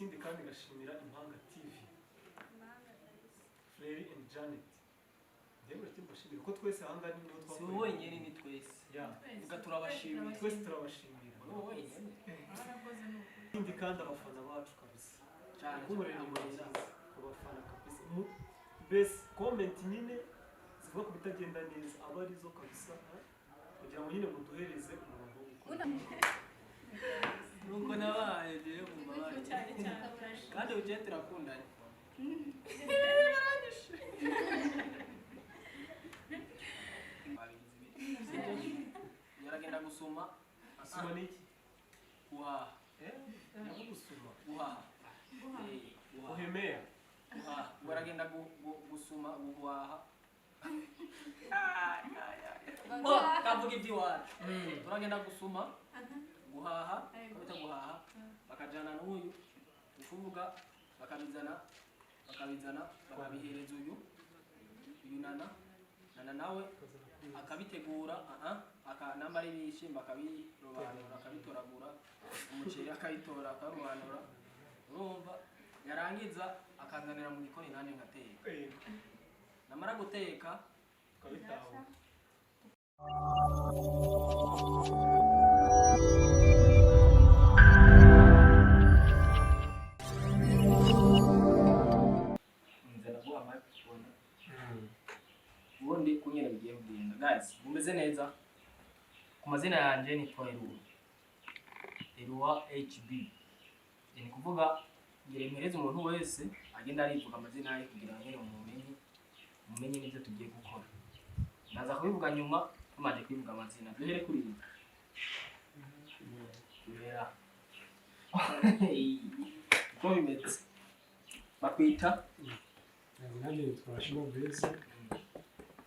Ikindi kandi ngashimira Impanga TV, Fleury and Janet. Njyewe icyo mbashimira ko twese aha ngaha niho Si twakoreye. wowe wenyine, ni twese. Yeah. Vuga turabashimira. Twese turabashimira. Wowe wenyine. Barakoze ni ukuri. Ikindi kandi abafana bacu kabisa, Cyane. kunkorera Cyane. ibintu byiza ku bafana kabisa. Mbese comment nyine zivuga ku bitagenda neza aba arizo kabisa, kugira ngo nyine muduhereze umurongo wo gukora. Nuko nabaye rero mu mbabaye. Cyane cyane. Kandi ugiye turakundanye. Babigize ibiri, sibyo? Yaragenda gusoma. Gusoma ni iki? Guhaha. Eh, nabwo gusoma. Guhaha. Guhaha. Uhemea. Guhaha. Baragenda gusuma, guhaha. Oh, kavuga iby'iwacu, turagenda gusuma, guhaha, kabita guhaha, bakajana n'uyu ukuvuga, bakabizana, bakabihereza uyu nana nana, nawe akabitegura, aha, aka namba ari ibishyimbo akabirobanura, akabitoragura, umuceri akabitora, akabirobanura, urumva, yarangiza akanzanira mu gikoni, nanjye ngateka. Namara guteka Tukabitahura. Nza ndaguha microphone ubundi kunyene bigiye kugenda. Guys, mumeze neza? Ku mazina yanjye nitwa Eruwa, Eruwa HB. Ni kuvuga ngira mpereze umuntu wese agenda arivuga amazina ye kugira ngo nyene mumenye n'ibyo tugiye gukora. Ndaza kubivuga nyuma tumaze kwivuga amazina. Duhere kuri iyi duhera uko bimeze, bakwita? Nanjye nitwa Shema Blaise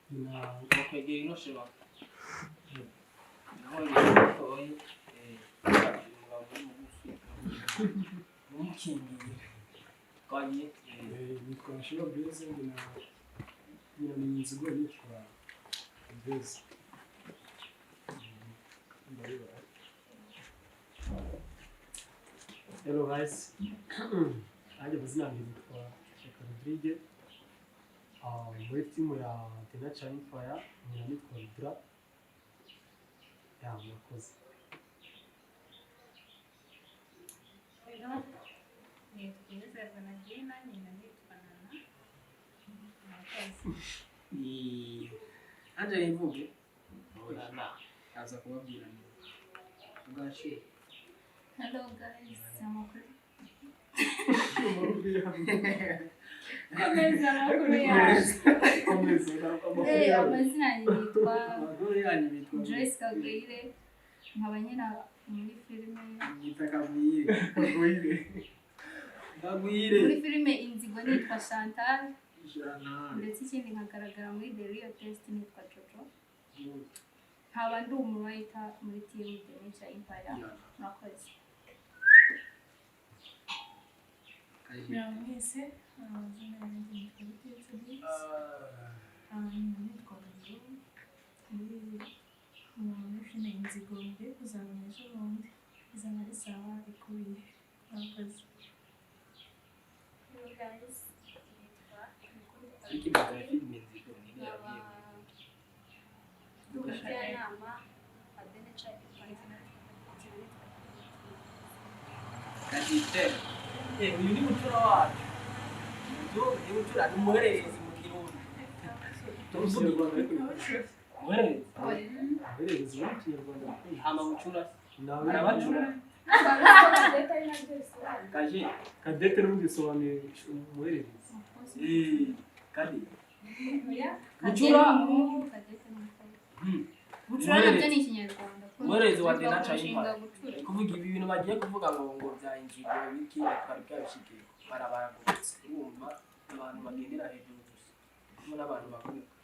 na Bakwegera ino shema naho bitoye umugabo muri mugufi numukingiye twagiye. Nitwa Shema Blaise, nyina ni inzigo yitwa Blaise. Ndabibara. Hello guys, nanjye amazina yanjye nitwa Shyaka Rodrigue. Muri timu ya The Nature Empire nkina nitwa Rudra. Yeah, murakoze. Rero nitwa Uwizerwa Nadine, nyina nitwa Nana. Murakoze. Anje nivuge aza kubabwira nyuma ubwacu. Hello guys, amakuru? Komeza amakuru yawe. Komeza amakuru yawe. Amazina yanjye nitwa Amakuru yanyu bitwa? Joyce Kagwire, nkaba nkina muri filime Yitwa Kagwire. Kagwire. Kagwire. Muri filime Inzigo nitwa Chantal, Jana. ndetse ikindi nkagaragara muri The Real Test nitwa Jojo, nkaba ndi umuwriter muri team The Nature Empire. Murakoze. Muraho mwese, amazina yanjye nitwa Bitetse Dix, nyina nitwa Lulu, muri filime Inzigo ngiye kuzabona ejo bundi, izaba ari sawa ikubiye. Murakoze. Hello guys, nitwa Ariko ibintu bya filime Inzigo ni nkaba yabwiye. ndi umujyanama wa The Nature Empire, nkina nitwa Kajite. Uyu ni mucura wacu. Uyu ni mucura, ni umuhererezi mu Kirundi. Mu Kinyarwanda ariko. Umuhererezi. Aherereza mu Kinyarwanda. Hama mucura. Nawe. Arabacura. Kaje. Kadete n'ubundi bisobanuye umuhererezi. Kadi. Oya. Mucura. Kadete n'umukobwa. Mucura nabyo ni Ikinyarwanda. Umuhererezi wa The Tuva ku Nature nshinga Empire. gucura. Ni kuvuga ibi bintu bagiye kuvuga ngo bya Inzigo biki twari bwabishikiye barabaragurutse, urumva, abantu bagendera hejuru gusa harimo n'abantu baguruka,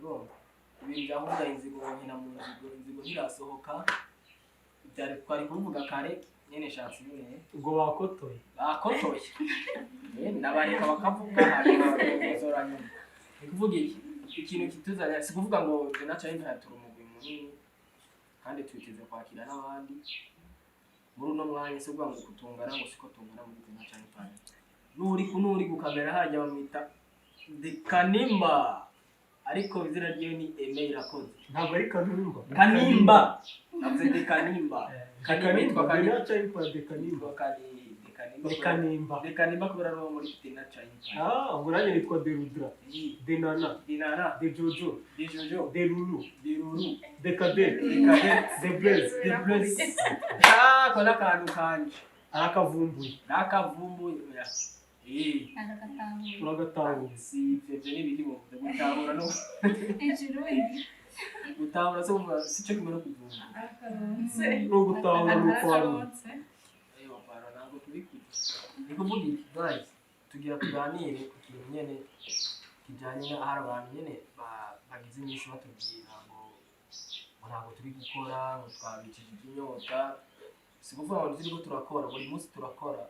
urumva, ibintu bya kuvuga Inzigo ngo nkina mu Nzigo, Inzigo ntirasohoka, byari twari kubivuga kare nyene shatse nyene. Ubwo bakotoye. Bakotoye. Ndabareka bakavuga hanyuma bakazora nyuma. Ni kuvuga iki ikintu kituzanya si kuvuga ngo The Nature Empire turi umugwi munini kandi twiteze kwakira n'abandi. Muri uno mwanya se kuvuga ngo kutungana, ngo siko tungana muri The Nature Empire. Nuri gukamera hajya bamwita The Kanimba, ariko izina ryiwe ni Aime Irakoze. Ntabwo ari Kanimba. Kanimba, navuze The Kanimba. Kanimba yitwa The Kanimba. Nature Empire, The Kanimba. Yitwa The Kanimba. The Kanimba. The Kanimba kubera ari uwo muri The Nature Empire. Ah, ubwo nanjye nitwa The Rudra, The Nana, The Nana, The Jojo, The Jojo, The Lulu, The Ruru, The Cadet, The Cadet, The Blaze. The Blaze. Ah, ko n'akantu kanje. Arakavumbuye. Nakavumbuye, oya. Eh. Aragatahuye. Uragatahuye. Si ivyo n'ibiki ngo gutahura no Ikirundi. gutahura se kuvuga si cyo kimwe no kuvumbura. Arakaronse. No gutahura ni ukwarura. Arakaronse. Ayo bapara ntabwo tubikwiye. Ni kuvuga iki, guys? Tugira tuganire ku kintu nyene kijyanye na hari abantu nyene bagize inyishu batubwira ngo ntabwo turi gukora, ngo twabicishije inyota. Si kuvuga ngo turiko turakora buri munsi, turakora,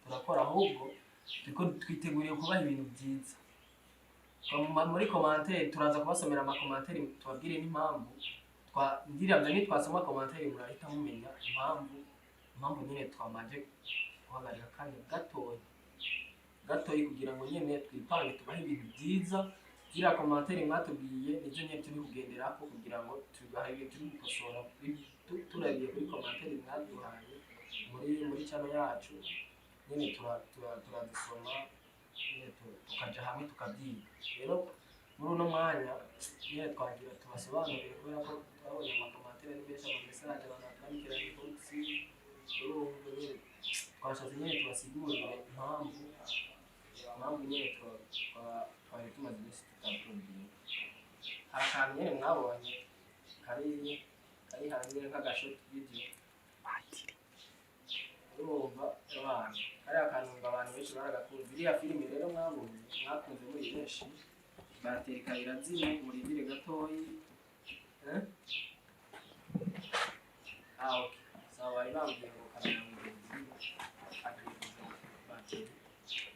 turakora, ahubwo turiko twiteguriye kubaha ibintu byiza. Muri commentaire turaza kubasomera ama commentaire, tubabwire n'impamvu twa ndiramye. Nitwasoma commentaire murahita mumenya impamvu nyine twamanje guhagarika akanya gatoya gatoyi kugira ngo nyine twipange tubahe ibintu byiza. Ziriya commentaire mwatubwiye nizo nyine turi kugenderako kugira ngo tubahe ibintu turi gukosora turabiye kuri commentaire mwaduhaye muri channel yacu nyine turazisoma nyine tukaja hamwe tukabyiga. Rero muri uno mwanya nyine twagira tubasobanurire kubera ko twabonye ama commentaire ari menshi, ama message, abantu batwandikira inbox. Urumva nyine twashatse nyine tubasigurire impamvu nyine twari tumaze iminsi tutaprobinga. Hari akantu nyine mwabonye kari hanze nk'aga short video. Urumva abantu kariya kantu ngo abantu benshi baragakunze. Iriya filime rero mwabonye mwakunze muri benshi, bateri irazimye, murindire gatoyi, eh? Ah, okay, sawa. Bari bambwiye ngo kamera mugenzi agiye kuzana bateri,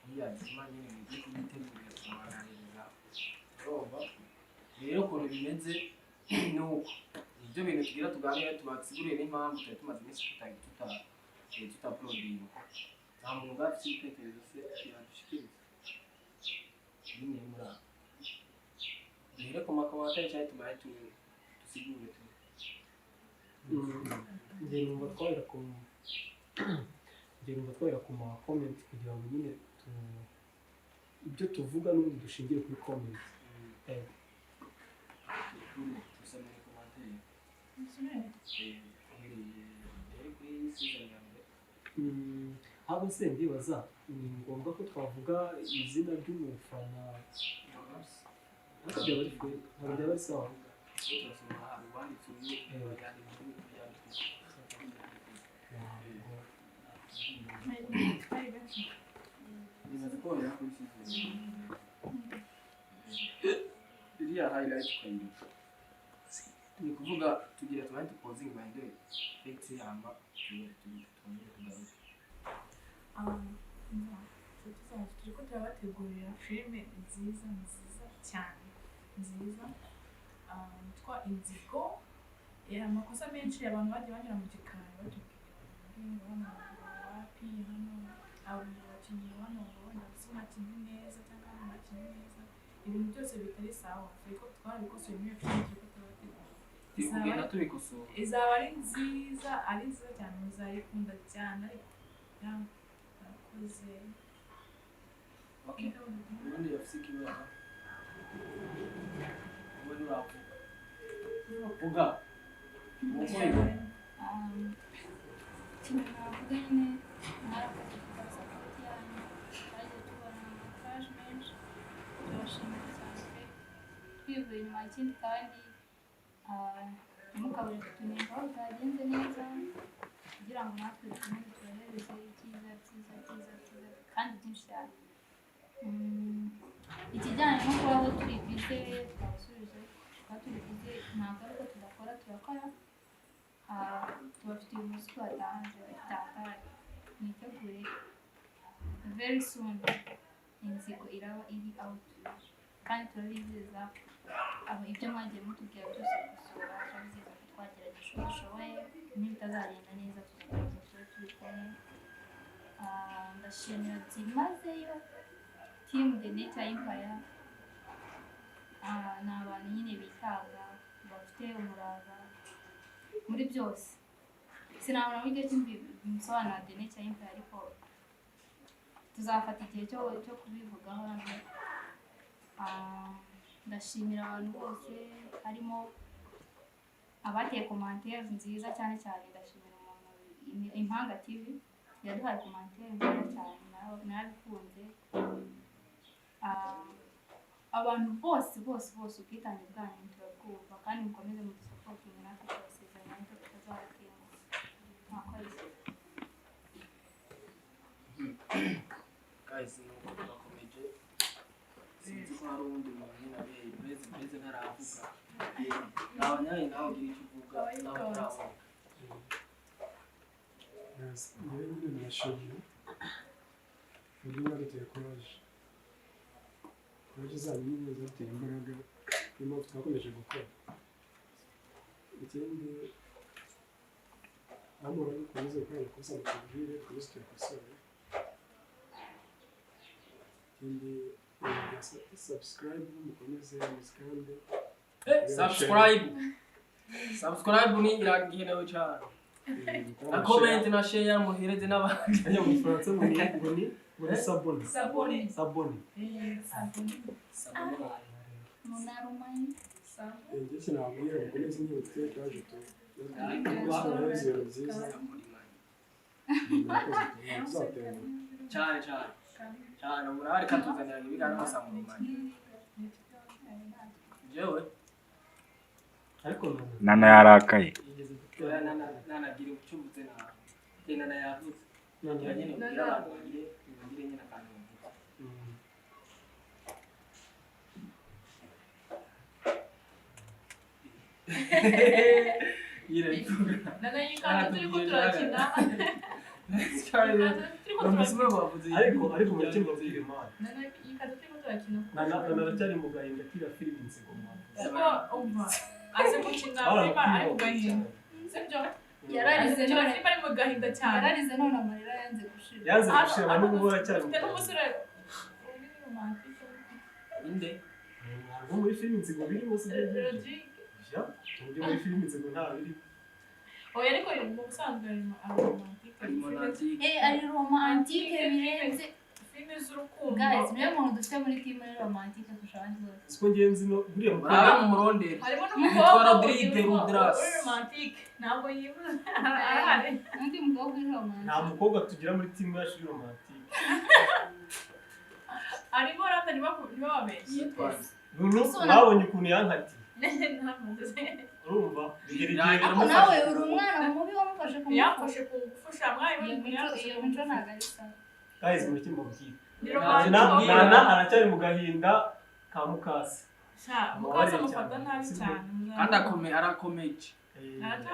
niyazima nyine mugiye kuyitegurira tukabaganiriza. Urumva rero ukuntu bimeze ni uko nibyo bintu tugira tuganire, tubasigurire n'impamvu twari tumaze iminsi tutauploadinga. Nta muntu ubwo afite ibitekerezo se yadushikiriza bimwe muri abo? Duhere ku ma commentaire cyangwa tumare dusigure tu? Njye numva twahera ku ma comment kugira ngo nyine ibyo tuvuga n'ubundi dushingire kuri comment. Dusomere commentaire. Uhereye duhere kuri season ya mbere. Ahubwo se ndibaza ni ngombwa ko twavuga izina ry'umufana? Ntabwo byaba ari ntabwo byaba ari sawa. Turasoma ahantu wanditse uyu yandika uyu yandika. Ntabwo. Bari benshi. Nibaza ko wahera kuri season iriya highlight ukayireka. Ni ukuvuga tugira tubanze tupozinge bahindure effect, hama twongere tugaruke. Inshuti zacu, turi ko turabategurira filime nziza nziza cyane nziza yitwa Inzigo. Amakosa menshi abantu bagiye banyura mu gikari batubwira ngo hano wapi, hano abo bakinnyi, hano ngo wenda si mwakinnye neza cyangwa hano mwakinnye neza, ibintu byose bitari sawa, ariko twarabikosoye muri iyo filime turi ko turabategura. Turi kugenda tubikosora. Izaba ari nziza, ari nziza cyane, muzayikunda cyane. Ariko ya, murakoze. Okay, ubundi yafise ikibazo, wowe nturavuga, vuga umukozi. Ikintu navuga nyine, mwarakoze kuduha support yanyu. Twagiye tubona ama message menshi, turabashimira cyane pe twivuye inyuma. Ikindi kandi ntimukabure kutunenga aho bitagenze neza kugira ngo natwe dukomeze tubahereze ibyiza byiza byiza byiza kandi byinshi cyane. Ikijyanye no kubaho turi busy, twabasubije. Kuba turi busy ntabwo ari uko tudakora, turakora. Tubafitiye umuziki watanze bitangaje, mwitegure very soon Inzigo iraba iri out. Kandi turabizeza abo ibyo mwagiye mutubwira byose gusura, turabizeza ko twagerageje uko dushoboye. N'ibitazagenda neza tuzakomeza tube. turi kumwe. Ndashimira byimazeyo team The Nature Empire. Ni abantu nyine bitanga, bafite umurava muri byose. Sinabona uburyo ki mbisobanura The Nature Empire, ariko tuzafata igihe cyo kubivugaho hano. Ndashimira abantu bose, harimo abateye commentaire nziza. Cyane cyane ndashimira umuntu Impanga TV yaduhaye commentaire nziza cyane, narabikunze. Abantu bose bose bose, ubwitange bwanyu turabwumva kandi mukomeze mudusupportinge, natwe turabasezeranya ko tutazabatenguha. Mwakoze. Guys, nuko turakomeje. Sinzi ko hari uwundi muntu nyine abereye Blaise. Blaise ntaravuga. Nawe nawe nawe ugira icyo uvuga, nawe utarabona. Yes, njyewe nyine ndabashimira uburyo mwaduteye courage. Courage zanyu nyine zaduteye imbaraga, niyo mpamvu twakomeje gukora. Ikindi, aho mubona dukomeze gukora amakosa mutubwire, dukomeze tuyakosore. Ikindi, subscribe mukomeze muzikande. Subscribe, subscribe ni irakenewe cyane, na comment na share, muhereze n'abandi. Hajya mu Gifaransa ngo ni s'abonner. S'abonner. S'abonner. S'abonner. Munarumanyi. Njye sinababwira, mukomeze nyine dutere courage tu tubahereze ibintu byiza. Murakoze, tuzatenguha. Cyane cyane cyane, umuntu ariko atuzanira ibiganiro gusa mu rumanye jewe. Ariko nana Nana yarakaye. yigeze oya gutera. Nana, nanagira icyo uvuze nawe. Nana yavuze. Nana. Gira nyine ubwire abantu bagire nyine akantu bavuga. Nyine bivuga. Nana, iyi kanzu turiko turakina. Turiko Numvise turakina. umwe bavuze. Ariko mureke mbabwire, man. Nana, iyi kanzu turiko turakina. Nana, Nana aracyari mu gahinda kiriya filime Inzigo mwavuze. Kuko umva azi gukina filime ari mu gahinda, sibyo? Yararize Akina none. filime ari mu gahinda cyane. Yararize none amarira yanze gushira. Yanze gushira, n'ubu aracyari mu Ufite gahinda. n'umusore uri romantique. Inde? Ntabwo muri filime Inzigo birimo, si byo ngibyo? Rodrigue. Ya, uburyo muri filime Inzigo nta birimo. Oya, ariko mu busanzwe ari romantique. Romantique. Ari romantique birenze. Filime z'urukundo. Guys, niwe muntu dufite muri team ari romantique kurusha abandi bose. Siko ngenzi no buriya mukobwa. Murabe mu murondere. Harimo Yitwa n'umukobwa Rodrigue Rudras. uri romantique, ntabwo yibuze, arahari. Undi mukobwa uri romantique. Nta mukobwa tugira muri team yacu uri romantique. Arimo rata, ntibababeshye. Yitwa Nunu mwabonye ukuntu yankatiye. Urumva bigera igihe. Ariko nawe uri umwana mubi, wamufashe ku ngufu. Yamfashe ku ngufu sha mwari. Iyo mico ntabwo ari sawa. Guys, mureke mbabwire. Ni Nana, romantique. Nana aracyari mu gahinda ka mukase. Sha mukase amufata nabi cyane. Kandi akomeye, arakomeje.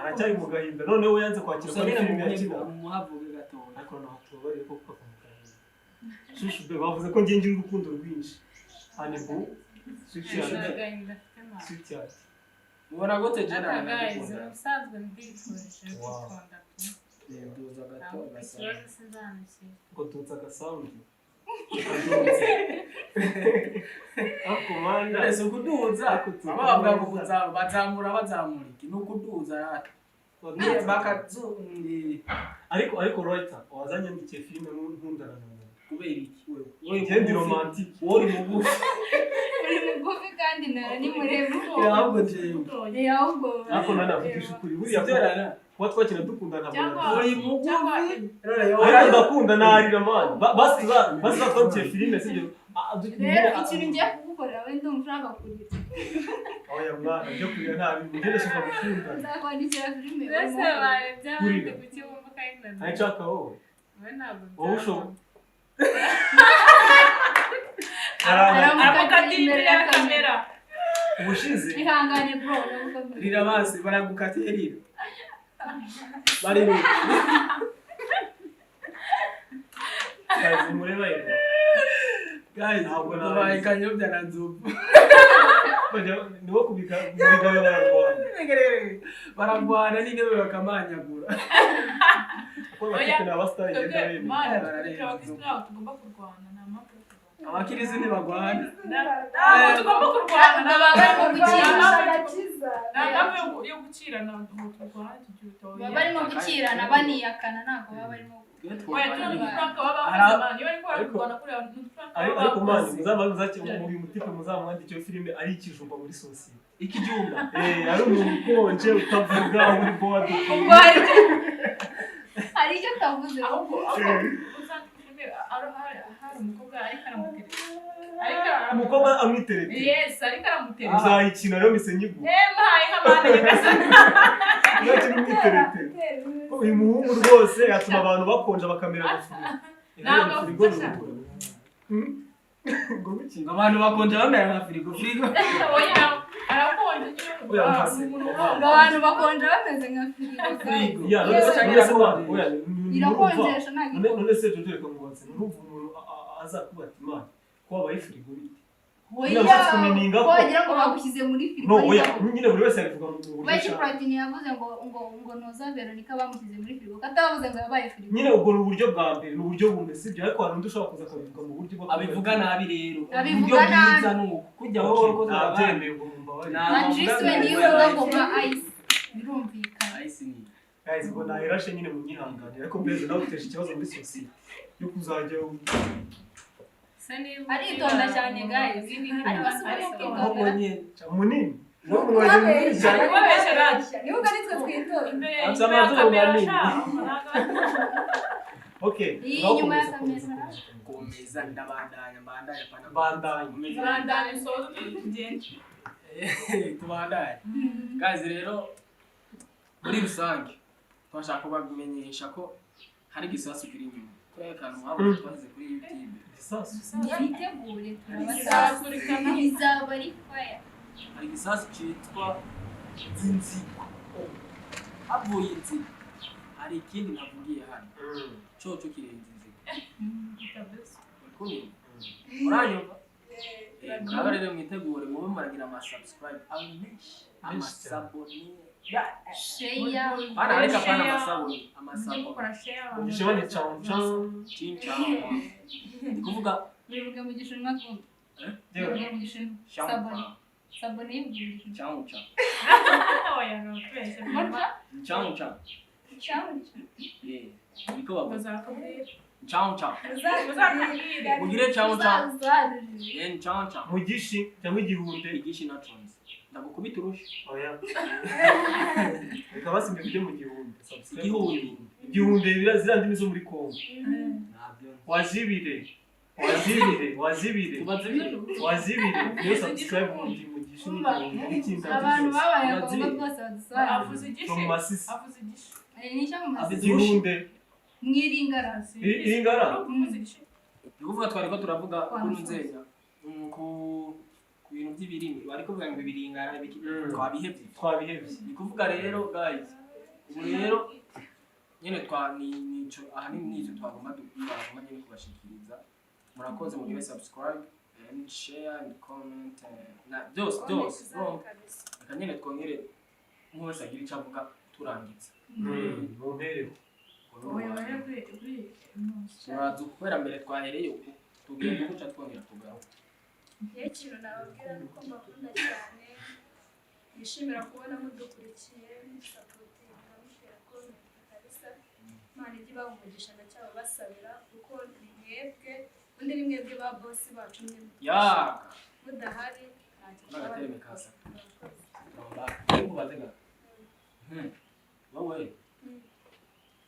Aracyari mu gahinda, noneho we yanze kwakira ko Gusa ari nyine filime yakina. mumuhavuge gatoya. Ariko noneho tubabarire ko kuva mu gahinda. Shushu be, bavuze ko ngiye ngira urukundo rwinshi. Hanibu, sweetheart, Agahinda afite mama. sweetheart. Mubona gute jena? Aka guys, ubusanzwe ndituje, kwitonda pe. Duza gato. Ntabwo Gasanga. ikibazo sinzanukira. Ngo tutse agasawundi. Kadutse. Ariko mana. Ese ukuduza, baba bavuga ngo bazamura, bazamura iki? Ni ukuduza rata bakazu. Ariko writer wazanyandikiye filime nkundana na umuntu. Kubera iki wewe? Njye ndi romantique. Wowe uri mugufi. Uri mugufi kandi nara ni muremure. Ahubwo jewe Ahubwo Ariko nanavugisha ukuri, buriya sibyo rana? kuba twakina dukunda ntabwo Cyangwa- Uri mugufi. Ariko ndakunda narira, man. Basi batwandikiye filime, sibyo? Rero ikintu ngiye kugukorera, we ndumva ushaka kurira. Oya mwana, ibyo kurira nta bintu. Njye ndashaka gukundana. Nzakwandikira filime. Mbese barebye abandi, Kurira. kuki wumva ko ari nana? Nta nshaka wowe. Wowe ntabwo Wowe byavamo. ushobora. Aramukatira imbere ya kamera. Ubushize. Ihangane bro, ndagukomeza. Rira basi, baragukatiye, rira, barira. Guys, mureba rero. Guys, Ntabwo babaye kanyobya na nzovu. Niwo kubika mu bigabe bararwana. Baragwana n'intebe bakamanyagura. Kuko abafite ni abasitari ngenda Twebwe bemeye. mana twebwe abakristo ntabwo tugomba kurwana, nta mpamvu yo kurwana. Abakirisi ntibagwana. Ntabwo tugomba kurwana. Baba barimo gukirana. Nta mpamvu yo gukirana ngo turwane tugira utoya. Baba barimo gukirana baniyakana, ntabwo baba barimo. Oya, turiya ni udufaranga baba bakoze, man. Iyo barimo bararwana kuriya ni udufaranga Ariko baba ariko mani bakoze. uyu mutipe muzamwandike filime ari ikijumba muri sosiyete. Ikijumba. Eh, ari umuntu ukonje utavuga uri bored. Ubwo hari icyo, hari icyo atavuze. Ahubwo uzandike filime hari umukobwa ariko aramutereta, ariko Umukobwa amwiterete. Yes, ariko aramutereta. Uzayikina rero mise nyiguha. Eh, mpaye nk'amana nyagasani. Uzakina umwiterete. Uyu muhungu rwose yatuma abantu bakonja bakamera agafirigo. Ntabwo Firigo afasha. Ngo biki? Ngo abantu bakonje bamera nka firigo firigo. Oya, arakonje nyine. Oya, umva. Umuntu Ngo abantu bakonje bameze nka firigo. Firigo. Ya, none se Cyangwa none se irakonje. oya, Irakonjesha ntabwo none ikonje. None se Jojo, reka nkubaze, nurumva umuntu azakuba ati Imana ko wabaye firigo bite? Oya, Nyine ushatse kumininga ko- wagira ngo bagushyize muri firigo. No, oya, nyine buri wese yabivuga mu buryo Baki ashaka. Platini yavuze ngo noza Veronica bamushyize muri firigo, katavuze ngo yabaye firigo. Nyine ubwo ni uburyo bwa mbere, ni uburyo bumwe, sibyo? Ariko hari undi ushobora kuza akabivuga mu buryo bwo Abivuga nabi rero. Abivuga Uburyo bwiza nabi. ni uku kujya wowe ko Nabyemeye, ubwo mumbabarire. Andris we niyo uvuga ngo nka ice birumvikana. Ice ni Guys, ubwo nahirashe nyine mu nyihanganire, ariko mbese nawe uteje ikibazo muri sosiyete yo kuzajya Aritonda cyane guys. Ariko si uburyo ahubwo kwitonda. nyine munini wowe mwajya munini cyane. Kubabeshya radiyo. Niba ari twe twitora. Imbere Afite imbere ya amazuru kamera manini. sha, ntabwo- Okay. Iyi Ngaho inyuma ya komeza, komeza, kamera. komeza. Komeza, ndabandanya mbandanya pana. Bandanya. Komeza. Bandanya usoze tugende. Tubandanye. Guys, rero muri rusange twashaka kubamenyesha ko hari igisasu kiri inyuma kuriya kantu mwabonye twashyize kuri YouTube. Igisasu. Nibitegure turabasaba. Izakurikana. Bizaba ari fire. Hari igisasu cyitwa inzigo. Havuye inzigo hari ikindi navugiye hano coco kirenze inzigo. Uri kunyumva? Uranyumva? Muraba rero mwitegure mube muragira ama subscribe menshi, amasabone. Share. Pana ariko apana Share. amasabune, Mujye amasabone. mukora share abantu. Mugisha ni chan chan. Chincha. Ndi kuvuga Bivuga mu gishinwa twumva. Eh? Bivuga mu gishinwa. Sabone. Sabone yivuga mu gishinwa. Chaucha. Oya, no, twese. Murya? Chaucha. Cyangwa Yeah. Niko bavuga. Bazakubwira. Chaucha. Bazakubwira. Mugire chaucha. Uzasobanurire. Yeah, chaucha. Mugishi cyangwa igihunde. Igishi naconze. Ndagukubita urushi. Oya. Reka basi mbivuge mu gihunde. Subscribe. Igihunde. Igihunde biriya ziriya ndimi zo muri Congo. Ntabyo. Wazibire. Wazibire. Wazibire. Tubaze ibintu. Wazibire. Niyo subscribe mu mugishi n'igihunde n'ikindi Abantu byose. babaye Abazi. ngombwa rwose badusobanurire. Avuze igishi. From Masisi. Avuze igishi. Ni icyo mu Avuze Masisi. Igihunde. Mwiringara. Iringara. Avuze igishi. Ni kuvuga twari ko turavuga Kwa kuri Musozi. nzenya. Ku bintu by'ibirimi bari kuvuga ngo ibiringara ibiki Mm. twabihevye. Twabihevye. Ni kuvuga rero guys, ubu rero nyine twa ni nico ahanini nico twagomba nyine kubashikiriza. Murakoze, mugire subscribe and share and comment and na byose byose. Urumva? Reka nyine twongere umwe wese agira icyo avuga turangiza. Mumpereho. Oya, oya, kuri Turaza kubera mbere twahereye uku tugenda guca twongera tugaruka. Njyewe ikintu nababwira ni uko mbakunda cyane, nishimira kubona mudukurikiye, musapotinga, mutera comment kabisa. Imana ijye ibaha umugisha, ndacyababasabira kuko ni mwebwe undi, ni mwebwe ba boss bacu mwe Yaga mudahari ntacyo twaba n'agatereme dukora. kasa. Murakoze. Nkubaze ga wowe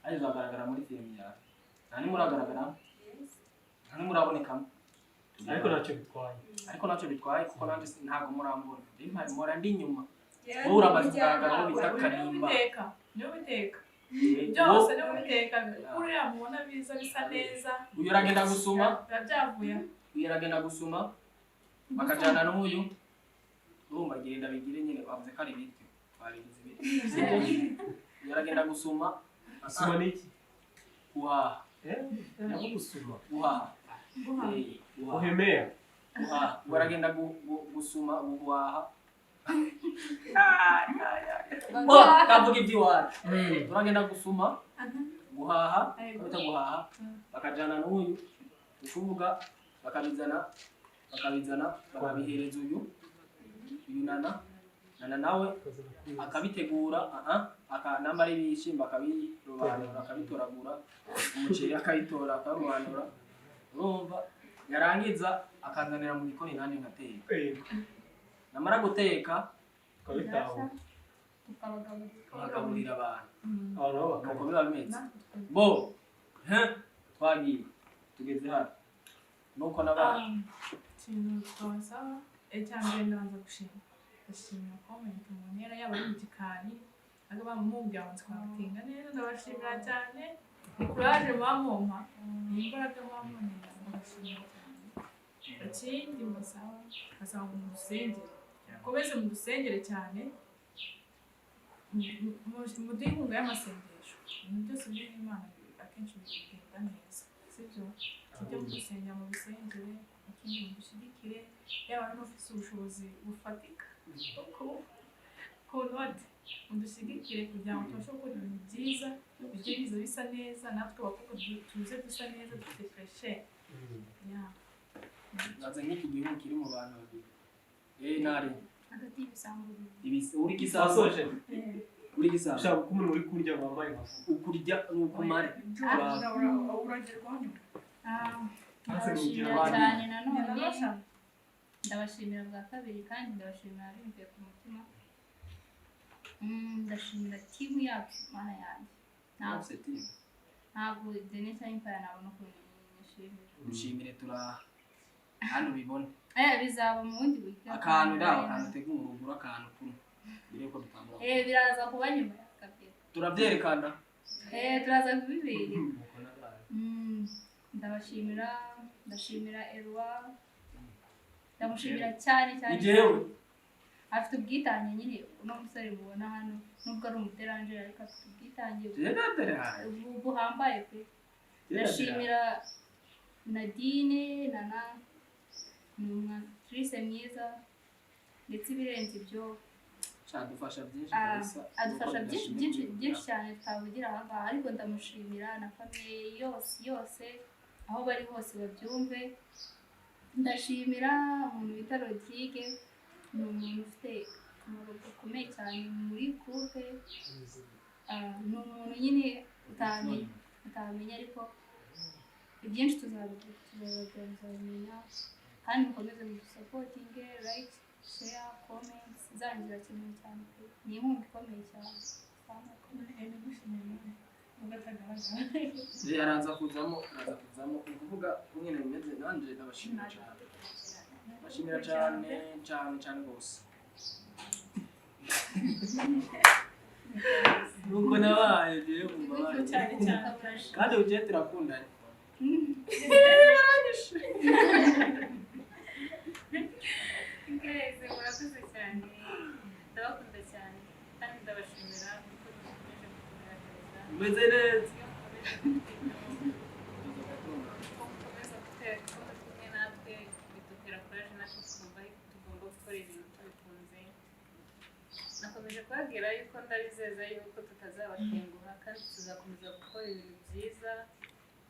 ari uzagaragara muri filimi yawe, nta nimwe uragaragaramo? Yes. Nta nimwe urabonekamo? Ariko ntacyo bitwaye. Ariko ntacyo bitwaye kuko nanjye ntabwo murambona. Mpari mpora ndi inyuma. Yeah, Wowe uramaze mujyana. kugaragara aho bita Niwe Kanimba. ubiteka. Niwe ubiteka. Eh, Byose niwe ubiteka. Kuriya mubona biza bisa neza. Uyu aragenda gusuma. Biba byavuye. Uyu aragenda gusuma bakajyana n'uyu. Urumva genda bigire nyine bavuze ko ari ibiryo babigize ibiryo. Uyu aragenda gusuma. Gusuma ni iki? Guhaha. Eh, nako gusuma. Guhaha. Eh, guhaha. Uhemea. Guhaha. Uyu aragenda gusuma guhaha. Bo, kavuga iby'iwacu turagenda gusuma. Guhaha. Yego. Bita guhaha. Bakajana n'uyu, ni ukuvuga bakabizana bakabihereza uyu nana nawe akabitegura, aha aka namba ari ibishyimbo akabirobanura, akabitoragura, umuceri akabitora, akarobanura, urumva, yarangiza akanzanira mu gikoni, nanjye ngateka. Namara guteka, Tukabitahura. Tukabagaburira. Nkagaburira abantu. Abantu nabo Nuko bakarya. biba bimeze. Natwe tukabikora. Bo he twagiye tugeze hano nuko n'abandi. Ikintu twabasaba, icya mbere ndabanza gushima, ndashimira comment muntera, yaba ari mu gikari ariko bamubwira ngo twatinga neza, ndabashimira cyane. Ni courage muba mumpa, ni imbaraga muba muntera, ndabashimira cyane. Ikindi mbasaba, mbasaba ngo mudusengere, mukomeze mudusengere cyane, muduhe inkunga y'amasengesho. Ibintu byose birimo Imana akenshi bigenda neza, sibyo? Tujye mudusengera, mu bisengere. Ikindi mudushyigikire, yaba ari n'ufite ubushobozi bufatika ku note, mudushyigikire kugira ngo tubashe gukora ibintu byiza, bijye biza bisa neza, natwe abakobwa tuze dusa neza, dufite fraîcheur. Yeah. Baza nk'iki gihugu kiri mu bantu babiri nari Hagati y'ibisambo bibiri. Ibisi uri gisambo. Wasoje. Uri gisambo. Ushaka ko umuntu uri kurya wambaye nka Ukurya ni ukumare. Uragerwaho nyuma. Ndabashimira Abandi. cyane nanone. Ndabasha. Ndabashimira bwa kabiri kandi ndabashimira bimvuye ku mutima. Ndashimira team yacu, mana yanjye, ntabwo Ntabwo team. ntabwo The Nature Empire nabona ukuntu nyishimira. Dushimire turaha hano ubibone. Aya bizaba mu bundi buryo. Akantu ndaho, akantu tegura, ugura akantu kuno mbere yuko dutangura. Biraza kuba nyuma ya kabiri. Turabyerekana. Turaza kubibereka. Nuko nabaye. Ndabashimira, ndashimira Eloi, ndamushimira cyane cyane. Ni jewe. Afite ubwitange nyine uno musore mubona hano, nubwo ari umuderangere ariko afite ubwitange Jewe naderehaye. buhambaye pe. Ndashimira Nadine, Nana ni umwactrice mwiza, ndetse ibirenze ibyo, Adufasha byinshi kabisa. Adufasha byinshi byinshi byinshi cyane tutavugira aha ngaha, ariko ndamushimira na famille yose yose, aho bari hose babyumve. Ndashimira umuntu bita Rodrigue, ni umuntu ufite akamaro gakomeye cyane muri groupe. Ni umuntu nyine utamenya, ariko ibyinshi tuzabivuga, tuzabibabwira, muzabimenya. Kandi mukomeze mudusupportinge, like, share, comments zanyu zirakenewe cyane pe, ni inkunga ikomeye cyane. Nubwo atagaragara. Araza kuzamo, ni ukuvuga nyine bimeze. Nanjye ndabashimira cyane, ndabashimira cyane cyane cyane rwose. Nuko nabaye jewe mbabaye. Cyane cyane. Kandi ugiye turakundanye. Guys, murakoze cyane, ndabakunda cyane kandi ndabashimira kuko dukomeje kutugaragariza Umeze neza. iyo mukomeje kutwitaho, uko mukomeza kutwereka ko muri kumwe natwe, bidutera courage, natwe twumva yuko tugomba gukora ibintu tubikunze. Nakomeje kubabwira yuko ndabizeza yuko tutazabatenguha kandi tuzakomeza gukora ibintu byiza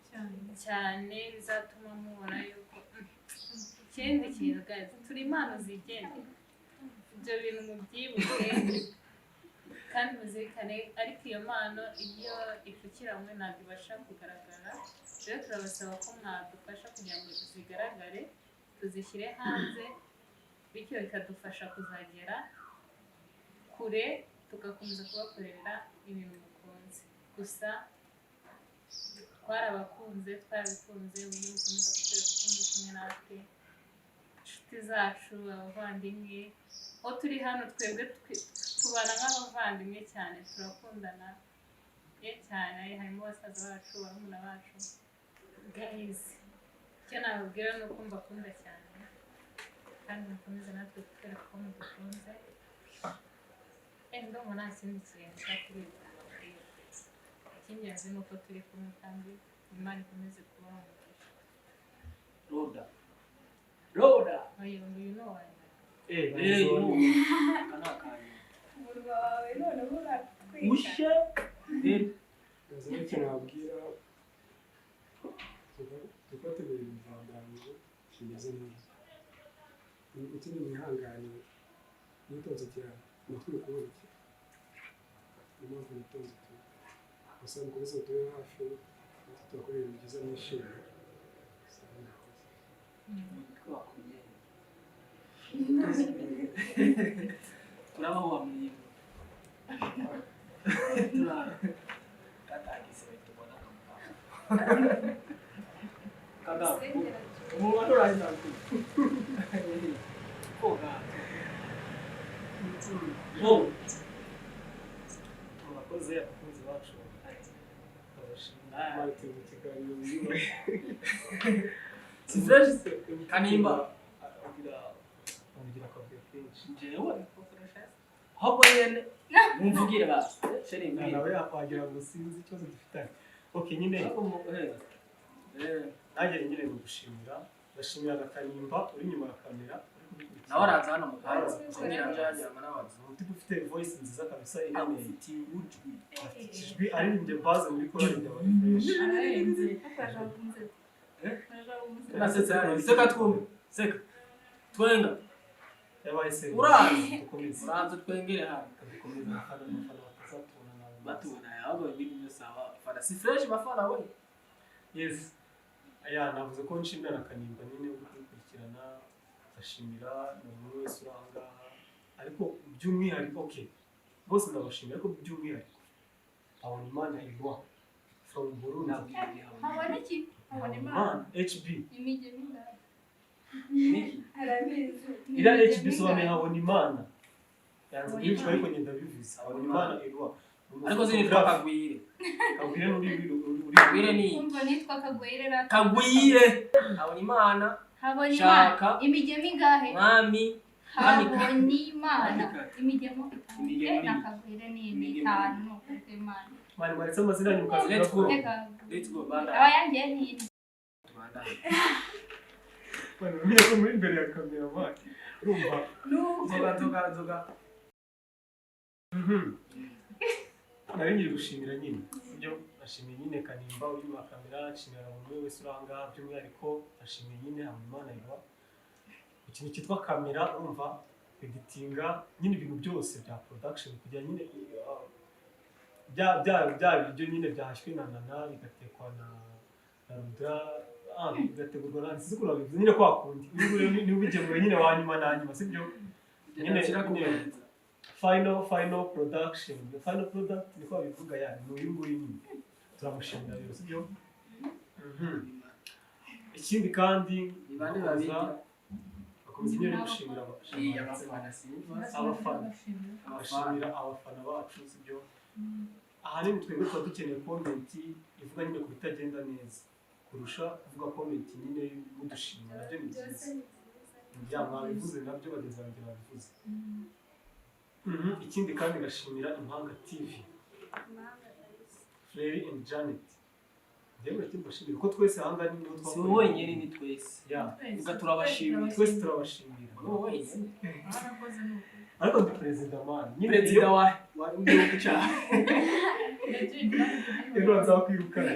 cyane cyane, bizatuma mubona yuko ikindi kintu, guys, turi impano zigendera. Ibyo bintu mubyibuke kandi muzirikane, ariko iyo mpano iyo ipfukiranywe ntabwo ibasha kugaragara. Rero turabasaba ko mwadufasha kugira ngo zigaragare, tuzishyire hanze, bityo bikadufasha kuzagera kure, tugakomeza kubakorera ibintu mukunze. Gusa twarabakunze, twarabikunze uburyo mukomeza kutwereka ko muri kumwe natwe, inshuti zacu, abavandimwe. Aho turi hano twebwe tubana nk'abavandimwe cyane, turakundana ye cyane, harimo basaza bacu, barumuna bacu. Guys, icyo nababwira ni uko mbakunda cyane kandi mukomeze natwe kutwereka ko mudukunze. Ndumva nta kindi kintu nshaka kuri ibi nababwira. Icy'ingenzi ni uko turi kumwe kandi Imana ikomeze kubaha umugisha. Roda roda. Oya, uyu ni uwa nyuma. Aka ni akanyuma. Umurwa wawe noneho uratwika. Ushe. Icyo nababwira, tubategura ibintu bya bimeze neza. Ikindi, mwihangane, nitonze cyane, amatwi uri kubona iki, niyo mpamvu nitonze tu. Gusa mukomeze mutube hafi, natwe tubakore ibintu byiza mwishimye. Sawa, murakoze. Twakuye turabaho wa mwiba katagise tubona kaga mu bantu rahiza koga bo. Murakoze abakunzi bacu, ndabashimira. Martin mu kiganiro wiyubashye. Si fresh Kanimba. Ugira akavuyo kenshi. Jewe ahubwo nyene mumvugire basi chéri mbwira. Nawe yakwagira ngo sinzi ikibazo dufitanye. Okay, nyine nanjye nyine ni ugushimira, ndashimira na Kanimba uri inyuma ya kamera uri kudukurikirana. Nawe araza hano mu kanya ngira njyajyama n'abaza. Umutima ufite voice nziza kabisa iremeye. Agufitiye ujwi. Afite ijwi, aririmbye baze muri korali byaba ari fresh. Ararenze. Nasetse hano, seka twumve, seka twenga. Yabaye se. Urazi. Dukomeze. Uraza twengere hano. Dukomeze, abafana batazatubona nabi. Batubona ahubwo ibintu byose abafana si fresh, bafana we. Yes, aya navuze ko nshimira na Kanimba nyine uri kubikurikirana, ndashimira na buri umwe wese uri aha ngaha, ariko by'umwihariko, okay, bose ndabashimira, ariko by'umwihariko Habonimana Eloi from Burundi. Habona iki? Habonimana HB. Imigemo ingahe? Niki? Arabizi. Iriya HB bisobanuye Habonimana, yanze kubivuga ariko ngenda bivuze, Habonimana Eloi. Ariko zinitwa Kagwire. Kagwire uri uri Kagwire ni Umva, nitwa Kagwire rata. Kagwire Habonimana. Habona Shaka. Imana imigemo ingahe? Mwami. Habonimana Mwamikazi. imigemo itanu. Imigemo Eh, na ni- Kagwire ni Imigemo. itanu, ni ukuri kw'Imana. Mani mwaretse amazina yanyu mukaza. Let's go. Reka. Let's go banda. Aba yanjye ni ine. Tubanda. Mani umenye ko muri imbere ya kamera, mani urumva. Nzoga, nzoga, nzoga. Nari ngiye gushimira nyine, sibyo? Nashimiye nyine Kanimba uri inyuma ya kamera, nshimira buri umwe wese uri aha ngaha, by'umwihariko nashimiye nyine Habonimana Eloi ku kintu cyitwa kamera, urumva, editinga nyine, ibintu byose bya production, kugira nyine bya biryo nyine byahashywe na Nana, bigatekwa na Rudra, bigategurwa na, sinzi ukuntu babivuze nyine, kwa kundi uyu nguyu ni ubigemuye nyine wa nyuma na nyuma, sibyo nyine? Shyira ku Nyine meza. Final production, the final product niko babivuga, yani ni uyu nguyu nyine, turamushimira rero, sibyo? Ikindi kandi Ni bande bakomeza babigira? bakomeza nyine no gushimira Iya, abafana sinzi. Abafana. Bashimira abafana bacu, sibyo? Ahanini twebwe tuba dukeneye comment ivuga nyine ku bitagenda neza kurusha kuvuga comment nyine mudushima, nabyo ni Byose byiza. ni byiza. Bya mwabivuze nabyo, bagenzi banjye babivuze. Ikindi kandi ngashimira Impanga TV. Impanga kabisa. Fleury and Janet. Njyewe icyo mbashimira ko twese aha ngaha niho Si twakoreye. wowe wenyine, ni twese. Yeah. Vuga turabashimira. Twese turabashimira. Wowe wenyine. Barakoze ni ukuri. Ariko ndi perezida, man, nyine. Perezida wa w'igihugu cyawe. Ejo nzakwirukana,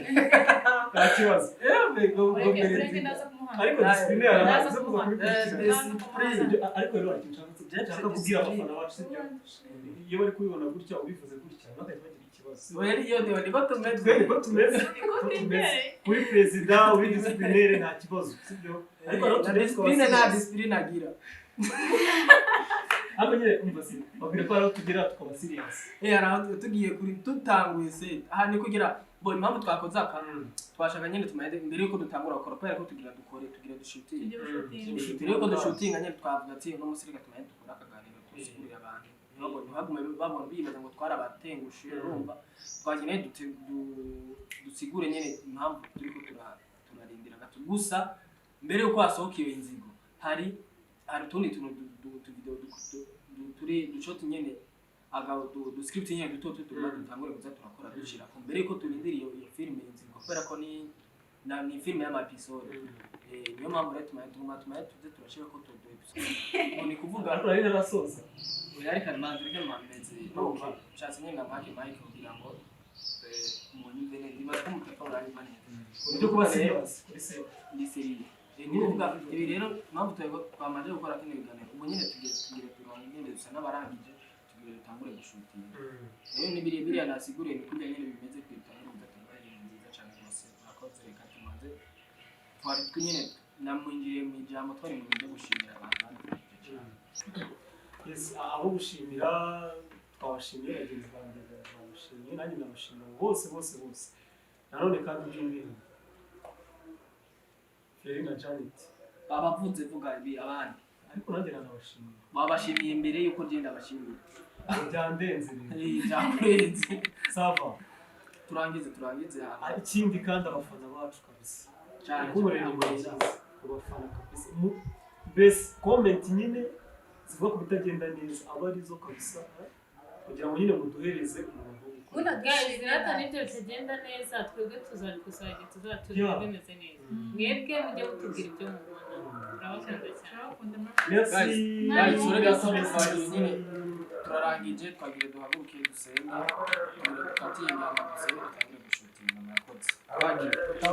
nta kibazo. Yewe ngo Ureke ureke perezida. ndaza kumuhana. Ariko discipline yarahari zo kuza Ndaza kubikurikirana. Discipline. Ariko rero hari ikintu nshaka kubwira abafana bacu, sibyo? Iyo bari kubibona gutya, ubivuze gutya, bakajya bagira ikibazo. Oya, niyo niko tumeze. Twe niko tumeze. Niko Niko tumeze. twimere. Uri perezida, uri disciplinaire, nta kibazo, sibyo? Ariko rero Na tugeze discipline, nta discipline agira. Ariko nyine umva, si babwira ko hari aho tugera tukaba serious. Eh, hari aho tugiye kuri dutanguye set. Aha ni kugira bo impamvu twakoze aka, twashaka nyine tumaze mbere yuko dutangura gukora, kubera ko tugira dukore, tugira dushutinge. Tujye gushutinga. Mbere yuko dushutinga nyine twavuga ati uno munsi reka tumaze dukore akaganiro dusigurire abantu, ntibagume babona bibaza ngo twarabatengushe. Urumva twakeneye dusigure nyine impamvu turiko turarindira gato. Gusa mbere yuko hasohoka iyo Inzigo, hari utundi tuntu tuvideo turi dushoti nyene, aga du script nyene duto duto tugomba dutangure kuza turakora dushirako mbere yuko turindira iyo filime Inzigo, kubera ko ni filime y'ama episode. Niyo mpamvu rero tumaye tuze turashira ko tu episode ngo ni kuvuga. Ariko nari narasoza. Oya, ariko manzi reka mameze, urumva nshatse nyine ndamwake mic kugira ngo Munyumve neza, ndibaza ko mutapfa muranyumva neza. Uburyo kuba serious kuri set. Ndi sérieux. Ni ukuvuga ibi rero, impamvu twamaze gukora kino biganiro ubu nyine, tugiye turangiye, dusa n'abarangije, tugiye dutangure gushutinga. Rero ni biriya biriya nasiguriye, ni kurya nyine bimeze, twitangire gufata ibintu nziza cyane rwose. Murakoze. Reka tumaze twari twe nyine namwinjiriye mu ijambo, twari mu bintu byo gushimira abantu badufashije cyane. Yes, abo gushimira twabashimiye, bagenzi banjye babashimiye, nanjye ndabashimira bose bose bose. Nanone kandi by'umwihariko Feri na Janet. Babavuze, vuga ibi abandi. Ariko nanjye nanabashimiye. Babashimiye mbere yuko genda bashimira. Byandenze rero. Eh, byakurenze. Ça va. Turangize hano. Ah, ikindi kandi abafana bacu kabisa, cyane. kunkorera cyane. ibintu byiza ku bafana kabisa. Mbese comment nyine zivuga ku bitagenda neza aba arizo kabisa, kugira ngo nyine muduhereze umuntu ukora. Guys, rata n'ibyo bitagenda neza, twebwe tuzabikosora igihe tuzaba turi bimeze neza. Mwebwe mujye mutubwira ibyo mubona. Turabakunda cyane. Turabakunda, murakoze. Merci. Guys, sorry gato, twagiye nyine, turarangije, twagiye duhaguruke dusenge, tugire dufate ingamba, dusenge, dutangire gushutinga. Murakoze. Twagiye.